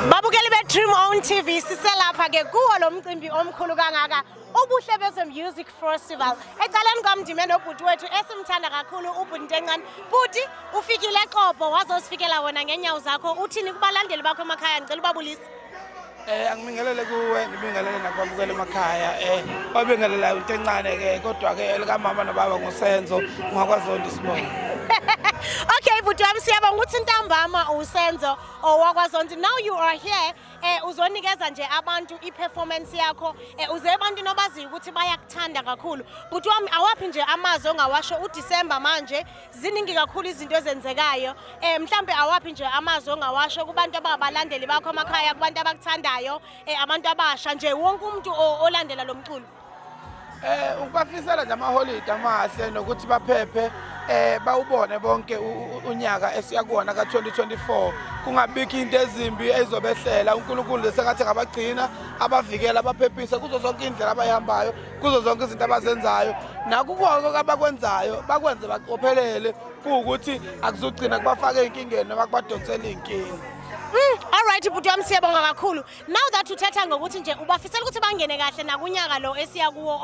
Babukeli be-Dream On TV, siselapha ke kuwo lo mcimbi omkhulu kangaka, Ubuhle Bezwe Music Festival. Ecaleni kwam ndime nobhuti wethu esimthanda kakhulu, ubhuti Ntencane. Bhuti, ufikile eXobho wazosifikela wena ngeenyawo zakho. Uthini kubalandeli bakho emakhaya? Ndicela ubabulise. Angibingelele kuwe, ngibingelele nakubabukela emakhaya. Babingelelayo into encane ke, kodwa ke elikamama nobaba nguSenzo ngakwaZondi isibongo. Okay, bhuti wami, siyabonga ukuthi ntambama uSenzo owakwaZondi. Now you are here, uzonikeza nje abantu i-performance yakho, uze ebantwini obaziyo ukuthi bayakuthanda kakhulu. Bhuti wami, awaphi nje amazwi ongawasho uDisemba manje? Ziningi kakhulu izinto ezenzekayo. Mhlambe awaphi nje amazwi ongawasho kubantu ababalandeli bakho emakhaya, kubantu abakuthandayo, abantu abasha nje, wonke umuntu olandela lo mculo? Ukubafisela nje amaholide amahle nokuthi baphephe, bawubone bonke unyaka esiya kuwona ka-2024, kungabikho into ezimbi ezobehlela. UNkulunkulu sengathi ngabagcina, abavikela, abaphephise kuzo zonke indlela abayihambayo, kuzo zonke izinto abazenzayo, nakuko abakwenzayo bakwenze baqophelele, kuwukuthi akuzugcina kubafake ey'nkingeni noma kubadonsele iy'nkinga. All right, bhuti wami, siyabonga kakhulu. Now that uthetha ngokuthi nje ubafisela ukuthi bangene kahle nakunyaka lo esiya kuwo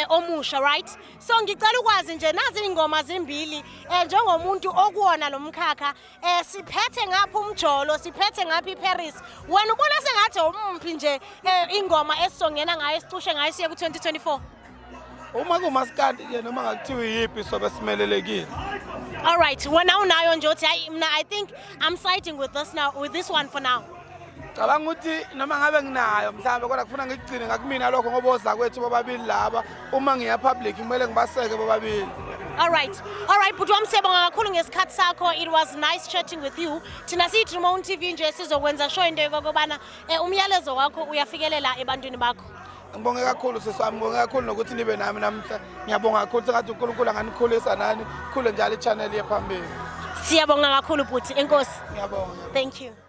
omusha, right? So ngicela ukwazi nje, nazi ingoma zimbili, njengomuntu okuwona lo mkhakha, siphethe ngapha umjolo, siphethe ngapha iParis. Wena ubona sengathi umphi nje ingoma esizongena ngayo, esicushe ngayo siye ku-2024? Uma kumasikandi nje, noma ngakuthiwa iyiphi, sobe simelelekile. All right, wena unayo nje uthi, hayi, mina I think I'm siding with this now, with this one for now? Cabanga ukuthi noma ngabe nginayo mhlawumbe, kodwa kufuna ngikugcine ngakumina lokho, ngoba ozakwethu bobabili laba, uma ngiya public kumele ngibaseke bobabili. All right. All right, bhuti wami, siyabonga kakhulu ngesikhathi sakho. It was nice chatting with you. Thina siyi-Dream On TV nje sizokwenza sure into yokobana umyalezo wakho uyafikelela ebantwini bakho. Ngibonge kakhulu, sisi wami, ngibonge kakhulu nokuthi nibe nami namhla. Ngiyabonga kakhulu, sengathi uNkulunkulu anganikhulisa nani, khule njalo i-channel iye phambili. Siyabonga kakhulu, bhuti. Enkosi. Ngiyabonga. Thank you.